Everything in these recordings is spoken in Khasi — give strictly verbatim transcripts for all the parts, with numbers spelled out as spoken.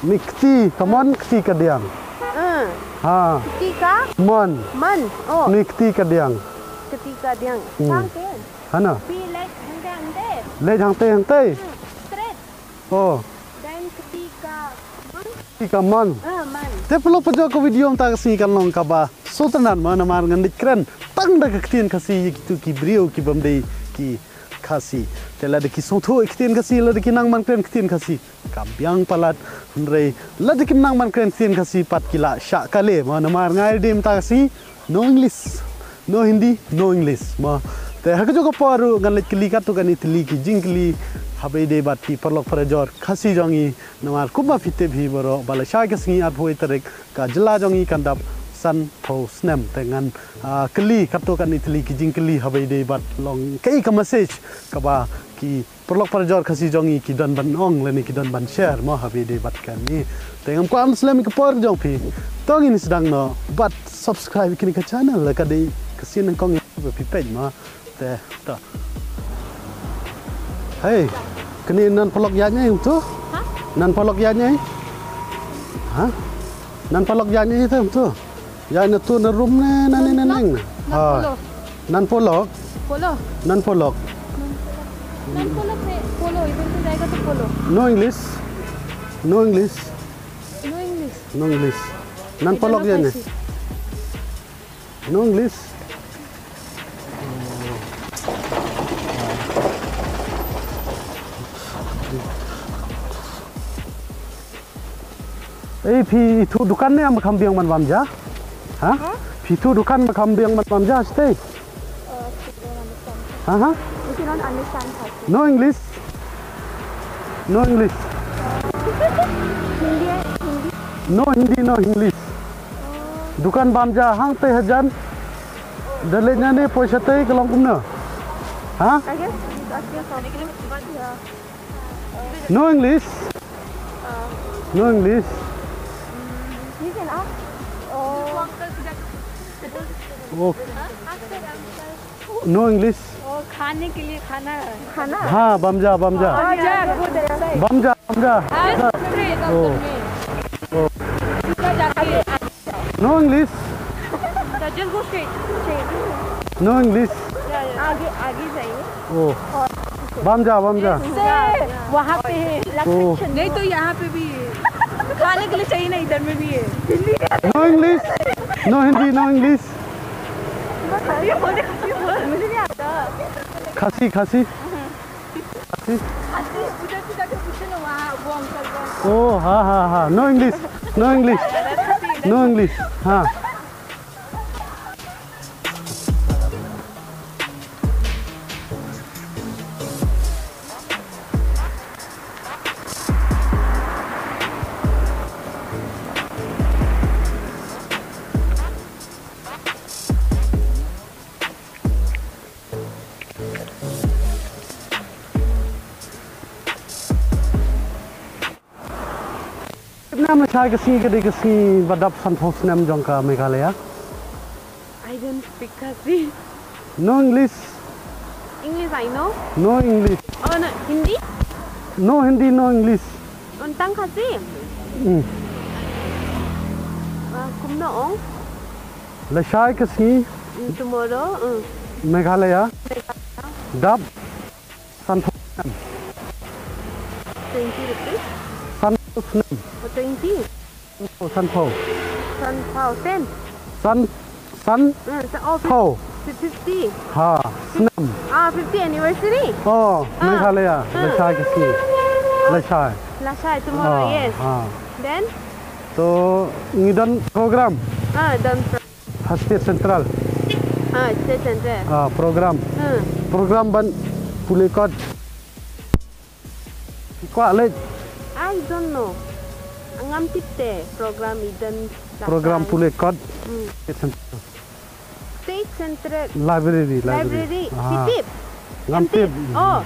Ni kti ka mon, kti ka diang. Eh. Ha. Kti ka? Mon. Mon. Oh. Ni kti ka diang. Kti ka diang. Hmm. Sang ken. Hana? Phi leit hangte hangte. Leit hangte hangte. Hmm. Straight. Oh. Then kti ka mon. Kti ka mon. Ah, mon. Te paralok parajor, ka video mynta ka sngi kan long kaba sngewtynnat mo, namar ngan leit kren tang da ka ktien Khasi ïa kito ki briew ki bym dei ki Khasi. Te lada ki sngewthuh ïa ka ktien Khasi, lada ki nang ban kren ka ktien Khasi, ka biang palat. Hynrei lada kim nang ban kren ka ktien Khasi pat, ki la shah kale mo, namar nga ïa lade mynta ka sngi, no English, no Hindi, no English mo. Te ha kajuh ka por ruh ngan leit kylli katto katne tylli ki jingkylli haba ïadei bad ki paralok parajor Khasi jong ngi, namar kumba phi tip hi baroh, ba lashai ka sngi arphew wei tarik, ka jylla jong ngi kan dap sanphew snem. Te ngan, ah, kylli katto katne tylli ki jingkylli haba ïadei bad long kaei ka message kaba ki paralok parajor Khasi jong ngi ki don ban ong lane ki don ban share mo haba ïadei bad kane. Te ngam kwah ban slem ïa ka por jong phi. To ngin sdang noh bad subscribe ïa kane ka channel, la ka dei ka sien nyngkong ïa phi ba phi peit mo. Te to. Hei, kane nan paralok ïaid ne em to? Ha? Nan paralok ïaid ne? Ha? Nan paralok ïaid ne em to? Ïaid na to na room ne, na ne, na neng ne? Nan, nan, ha. Nan paralok. Nan paralok? Polo. Nan paralok. Nan paralok ne polo, idhar se jayega to polo. No English. No English. No English. No English. Nan paralok ïaid ne? No English. Ei, phi ithuh dukan ne em, ba kham biang ban bam ja? Ha? Ha? Phi ithuh dukan ba kham biang ban bam ja, stay. Uh, I don't understand. Ha, ha? I cannot understand Khasi. No English. No English. Hindi, Hindi. No Hindi, no English. Oh. Dukan bam ja hangtei hajan. Da leit na ne poi shatei ka long kumno? Ha? I guess he's asking something. Yeah. No English. Uh, no English. You can ask. Oh. Oh. No English. Oh, खाने के लिए खाना है। खाना? हाँ, bam ja, bam ja. Oh, yeah, good, that's right. Bam ja, bam ja. Just straight after me. Oh. सीधा जाके No English. Yeah, just go straight. Straight. No English. Yeah, yeah. आगे, आगे जाइए। Oh. और bam ja, bam ja. से वहाँ पे है। Oh. नहीं तो यहाँ पे भी है। खाने के लिए चाहिए ना, इधर में भी है। No English. No Hindi, no English. ये बोल, ये बोल। मुझे नहीं आता। Khasi, Khasi. Khasi. Khasi, उधर से जाके पूछो ना, वहाँ वो अंकल, वो अंकल। Oh, ha, ha, ha. No English. No English. No English. Ha. Tip ne em lashai ka sngi ka dei ka sngi ba dap sanphew snem jong ka Meghalaya? I don't speak Khasi. No English. English I know. No English. Oh no, Hindi? No Hindi, no English. Un tang Khasi? Hmm. Ah, kumno ong? Lashai ka sngi. Mm, tomorrow, mm. Meghalaya. Meghalaya. Dap. Sanphew snem. Twenty rupees? Sanphew snem. Oh, twenty? Sanphew, sanphew. Sanphew, ten? San, san, mm, sa-, oh, phew. Phew. Fif-, fifty. Ha, snem. Ah, fifty anniversary? Oh, ah. Meghalaya. Ah. Lashai ka sngi. Lashai. Lashai, tomorrow, ah, yes. Ah. Then? To, ngi don program. Ah, don pro- Ha State Central. Ha State Central. Ha program. Hmm. Program ban pule kot. Ki kwah leh. I don't know. Ngam tip te program i don. Program pule kot. Hmm. State Central. State Central. Library, library. Library. Ha. Ki tip. Ngam tip. Oh.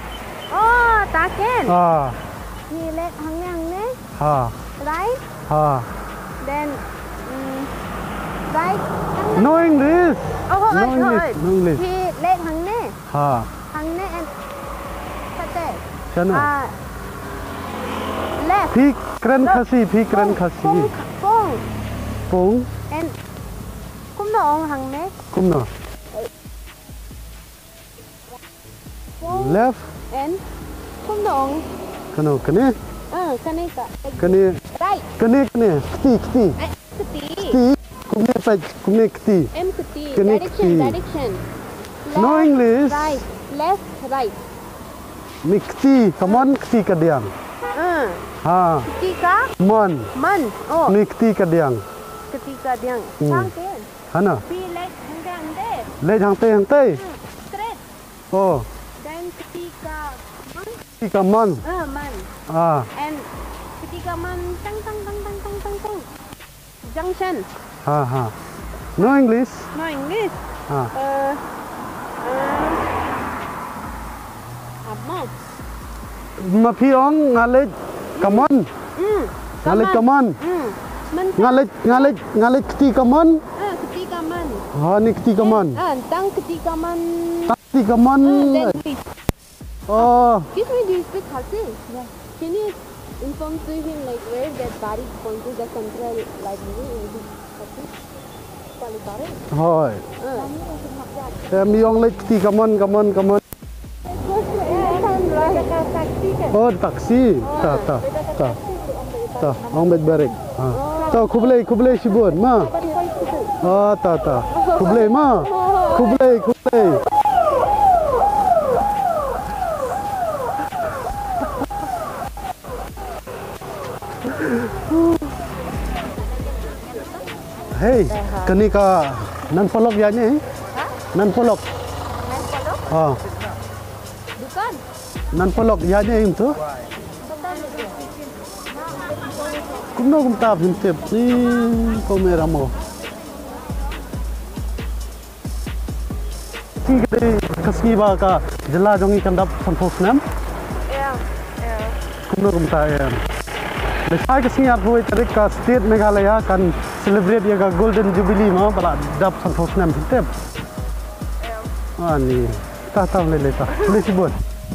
Oh, ta ken. Ah. Phi leh hangne hangne. Ha. Right? Ha. Then, mm, right. No English. Oh, oh, no English. No English. Phi leh hangne. Ha. Hangne and sate. Shano? Ah. Left. Phi Kren Khasi, phi kren Khasi. Pung, pung. Pung. And kumno ong hangne? Kumno? Pung. Left. And kumno ong? Kano, kane? Ah, kane ka. Kane. Right. Kane, kane. Kti, kti. Eh, kti. Kti. Kumne peit, kumne kti. M kti. Kane direction, kti. Direction. No English. Right. Left, right. Ni kti ka mon, kti ka diang. Ah. Ha. Kti ka? Mon. Mon. Oh. Ni kti ka diang. Kti ka diang. Hmm. Tang ke? Hana? Phi leit hangte hangte. Leit hangte hangte. Hmm. Straight. Oh. Dan kti ka mon. Kti ka mon. Ah, mon. Ah. And kti ka mon tang tang tang tang tang tang tang. Junction. Ha ha. No English. No English. Ha. Uh, uh, apa? Ma phi ong nga leit ka mon. Hmm. Nga leit ka mon. Hmm. Nga leit, nga leit, nga leit kti ka mon. Ah, kti ka mon. Ha, ni kti ka mon. Ah, tang kti ka mon. Tang kti ka mon. Ah, then we Oh. Excuse me, do you speak Khasi? Yeah. Can you inform to him, like, where that Barik Pontu, the central library in Khasi? Kali Barik? Hoi. Uh. Em, ong leit kti ka mon, ka mon, ka mon. Oh, taxi. Ta, ta, ta. Ta, ong beit Barik. Ah. Ta, khublei, khublei shibun, ma. Ah, ta, ta. Khublei, ma. Khublei, khublei. Hey, kane ka nan polok ïa ne? Ha? Nan polok. Nan polok? Ah. Dukan? Nan polok ïa ne im tu? Kumno kumta phim tip ni ko me ramo. Ki ka dei ka sngi ba ka jylla jong ngi kan dap sanphew snem. Ïa, ïa. Kumno kumta ïa. Lehse ka sngi arphew wei tarik ka state Meghalaya kan celebrate ïa ka Golden Jubilee mo ba la dap sanphew snem phim tip. Ïa. Ani. Ta ta lei lei ta. Lei shibun.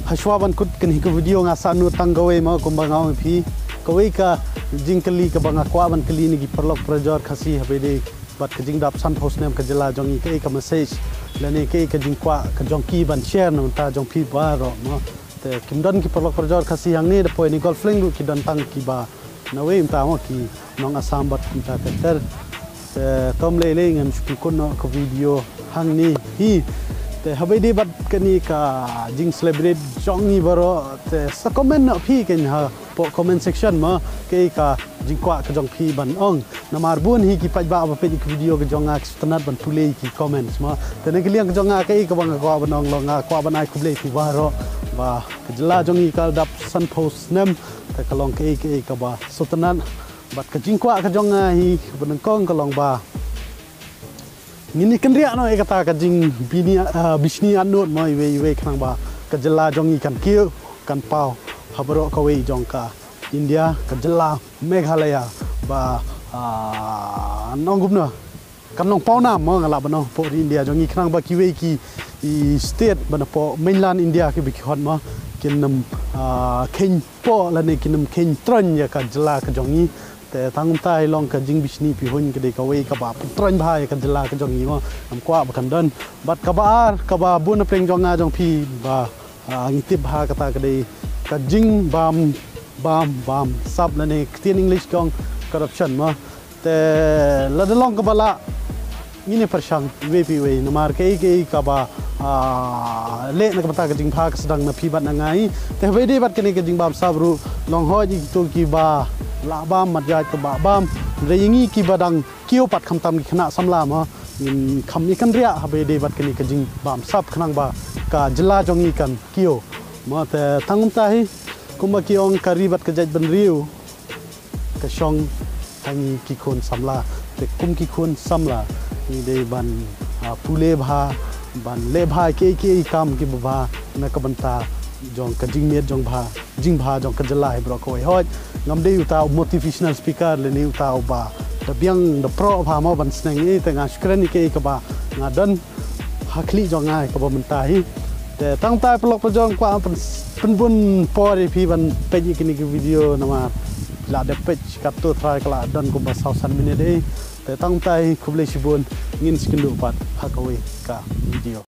Hashwa ban kut kane ka video nga sa nud tang kawei mo kumba nga ong phi. Kawei ka jingkylli kaba nga kwah ban kylli na ki paralok parajor Khasi haba ïadei bad ka jingdap sanphew snem ka jylla jong ngi, kaei ka message lane kaei ka jingkwah ka jong ki ban share na bynta jong phi baroh mo. Te kim don ki paralok parajor Khasi hangne, da poi na Golf Link ruh ki don tang kiba nawei mynta mo, ki nong Assam bad kumta ter ter. Te tom lei lei ngan shu pynkut noh ka video hangne hi. Te haba ïadei bad kane ka jing celebrate jong ngi baroh, te sa comment noh phi keiñ ha poh comment section mo, kaei ka jingkwah ka jong phi ban ong. Namar bun hi ki paidbah ba peit ïa ki video ka jong nga ki sngewtynnat ban pule ïa ki comments mo. Te na ka liang ka jong nga kaei kaba nga kwah ban ong long nga kwah ban ai khublei ïa phi baroh ba ka jylla jong ngi ka dap sanphew snem. Te ka long kaei kaei kaba sngewtynnat. Bad ka jingkwah ka jong nga hi kaba nyngkong ka long ba ngin ïa kynriah noh ïa kata ka jingbishni, ah, bishni atnud mo iwei iwei khnang ba ka jylla jong ngi kan kiew kan paw ha baroh kawei jong ka India, ka jylla Meghalaya ba, ah, nongkumno kan long pawnam mo, nga lah ban ong, hapoh ri India jong ngi khnang ba kiwei ki state ba napoh mainland India kiba ki hot mo kin ym, ah, kheiñ poh lane kin ym kheiñ troiñ ïa ka jylla ka jong ngi. Te tang kumta hi long ka jingbishni pyrhuh ka dei kawei kaba pyntroiñ bha ïa ka jylla ka jong ngi mo. Ngam kwah ba kan don. Bad kaba ar, kaba bun na pdeng jong nga jong phi ba, ah, ngi tip bha kata ka dei ka jingbam bam bam sap lane ktien English ka ong corruption mo. Te lada long kaba lah ngin ïa pyrshang iwei pa iwei namar kaei kaei kaba, ah, leh na ka bynta ka jingbha ka sdang na phi bad na nga hi. Te haba ïadei bad kane ka jingbam sap ruh long hoi ïa kito kiba lah bam, mat ïaid kaba bam. Hynrei ïa ngi kiba dang kiew pat khamtam ki khynnah samla mo, ngin kham ïa kynriah haba ïadei bad kane ka jingbam sap khnang ba ka jylla jong ngi kan kiew mo. Te tang kumta hi kumba ki ong ka ri bad ka jaitbynriew ka shong ha ngi ki khun samla. Te kum ki khun samla ngi dei ban, ah, pule bha, ban leh bha kiei kiei kam kiba bha na ka bynta jong ka jingmiat jong bha, jingbha jong ka jylla hi baroh kawei. Hooid, ngam dei uta u motivational speaker lane uta uba da biang da proh bha mo ban sneng ei, te nga shu kren ïa kaei kaba nga don ha khlieh jong nga kaba mynta hi. Te tang kumta paralok parajor kwah pyn, pynbun por ïa phi ban peit ïa kine ki video namar la dep peit katto trai ka la don kumba saw san minit ei. Te tang tai, khublei shibun, ngin sa ïakynduh pat ha kawei ka video.